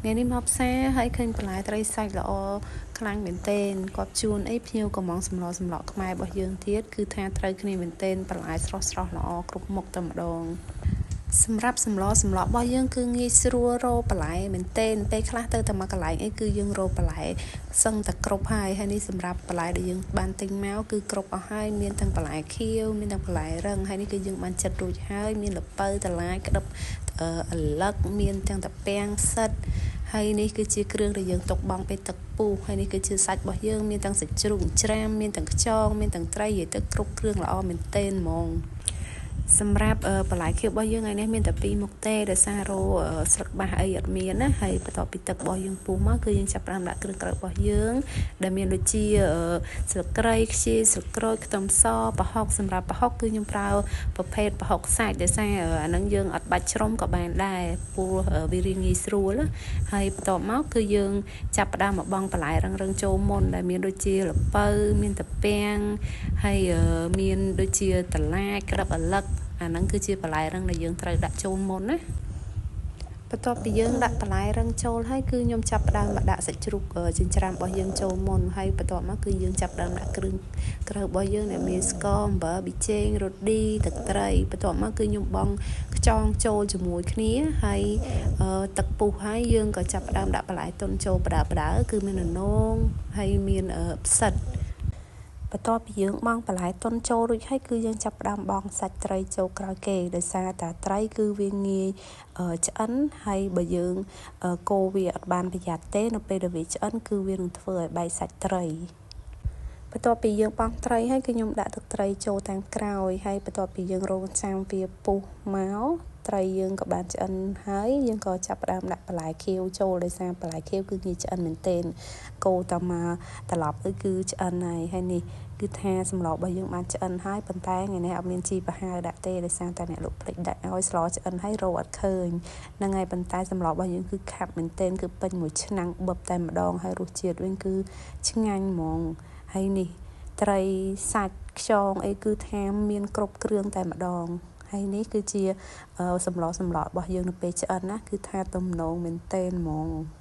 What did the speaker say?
ថ្ងៃនេះមកផ្សារហើយឃើញបន្លែត្រីសាច់ល្អខ្លាំងមែនទែនគាត់ជូនអីភ្ញៀវកំងសម្លសម្លក់ខ្មែររបស់យើងទៀតគឺថាត្រូវគ្នាមែនទែនបន្លែស្រស់ស្រស់ល្អគ្រប់មុខតែម្ដងសម្រាប់សម្លសម្លក់របស់យើងគឺងាយស្រួលរកបន្លែមែនទែនពេលខ្លះទៅតែមកកន្លែងអីគឺយើងរកបន្លែសឹងតែគ្រប់ហើយហើយនេះសម្រាប់បន្លែដែលយើងបានទិញមកគឺគ្រប់អស់ហើយមានទាំងបន្លែខៀវមានទាំងបន្លែរឹងហើយនេះគឺយើងបានចិតរួចហើយមានល្ពៅតឡាយក្តិបឪឡឹកមានទាំងតាពាំងផ្សិតហើយនេះគឺជាគ្រឿងដែលយើងទុកបង់ពេលទឹកពុះហើយនេះគឺជាសាច់របស់យើងមានទាំងសាច់ជ្រូកច្រាមមានទាំងខ្យងមានទាំងត្រីនិយាយទៅគ្រប់គ្រឿងល្អមែនទែនហ្មងសម្រាប់បន្លែខៀវរបស់យើងថ្ងៃនេះមានតែ2មុខទេដោយសាររោស្លឹកបាសអីអត់មានណាហើយបន្ទាប់ពីទឹករបស់យើងពុះមកគឺយើងចាប់ផ្ដើមដាក់គ្រឿងក្រៅរបស់យើងដែលមានដូចជាស្លឹកគ្រៃខ្ជាយស្លឹកក្រូចខ្ទឹមសប្រហុកសម្រាប់ប្រហុកគឺខ្ញុំប្រើប្រភេទប្រហុកសាច់ដោយសារអាហ្នឹងយើងអត់បាច់ជ្រុំក៏បានដែរព្រោះវារាងងាយស្រួលហើយបន្ទាប់មកគឺយើងចាប់ផ្ដើមមកបង់បន្លែរឹងៗចូលមុនដែលមានដូចជាល្ពៅមានតាពាំងហើយមានដូចជាតឡាចក្តិបឪឡឹកអាហ្នឹងគឺជាបន្លែរឹងដែលយើងត្រូវដាក់ចូលមុនណាបន្ទាប់ពីយើងដាក់បន្លែរឹងចូលហើយគឺខ្ញុំចាប់ផ្ដើមមកដាក់សាច់ជ្រូកចិញ្ច្រាំរបស់យើងចូលមុនហើយបន្ទាប់មកគឺយើងចាប់ផ្ដើមដាក់គ្រឿងក្រៅរបស់យើងដែលមានស្ករអំបិលប៊ីចេងរ៉ូឌីទឹកត្រីបន្ទាប់មកគឺខ្ញុំបង់ខ្យងចូលជាមួយគ្នាហើយទឹកពុះហើយយើងក៏ចាប់ផ្ដើមដាក់បន្លែទុនចូលបដើបដើគឺមានននងហើយមានផ្សិតបន្ទាប់ពីយើងបង់បន្លែទុនចូលរួចហើយគឺយើងចាប់ផ្ដើមបង់សាច់ត្រីចូលក្រោយគេដោយសារតែត្រីគឺវាងាយឆ្អិនហើយបើយើងកូរវាអត់បានប្រយ័ត្នទេនៅពេលដែលវាឆ្អិនគឺវានឹងធ្វើឲ្យបែកសាច់ត្រីបន្ទាប់ពីយើងបង់ត្រីហើយគឺខ្ញុំដាក់ទឹកត្រីចូលតាមក្រោយហើយបន្ទាប់ពីយើងរងចាំវាពុះមកត្រីយើងក៏បានឆ្អិនហើយយើងក៏ចាប់ផ្ដើមដាក់បន្លែខៀវចូលដោយសារបន្លែខៀវគឺងាយឆ្អិនមែនទែនកូរតែមកត្រឡប់ទៅគឺឆ្អិនហើយហើយនេះគឺថាសម្លរបស់យើងបានឆ្អិនហើយប៉ុន្តែថ្ងៃនេះអត់មានជីប្រហើដាក់ទេដោយសារតែអ្នកលក់ភ្លេចដាក់ឲ្យស្លឆ្អិនហើយរកអត់ឃើញហ្នឹងហើយប៉ុន្តែសម្លរបស់យើងគឺខាប់មែនទែនគឺពេញមួយឆ្នាំងបឹបតែម្ដងហើយរសជាតិវិញគឺឆ្ងាញ់ហ្មងហើយនេះត្រីសាច់ខ្យងអីគឺថាមានគ្រប់គ្រឿងតែម្ដងហើយនេះគឺជាសម្លសម្លរបស់យើងនៅពេលឆ្អិនណាគឺថាទំនងមែនទែនហ្មង។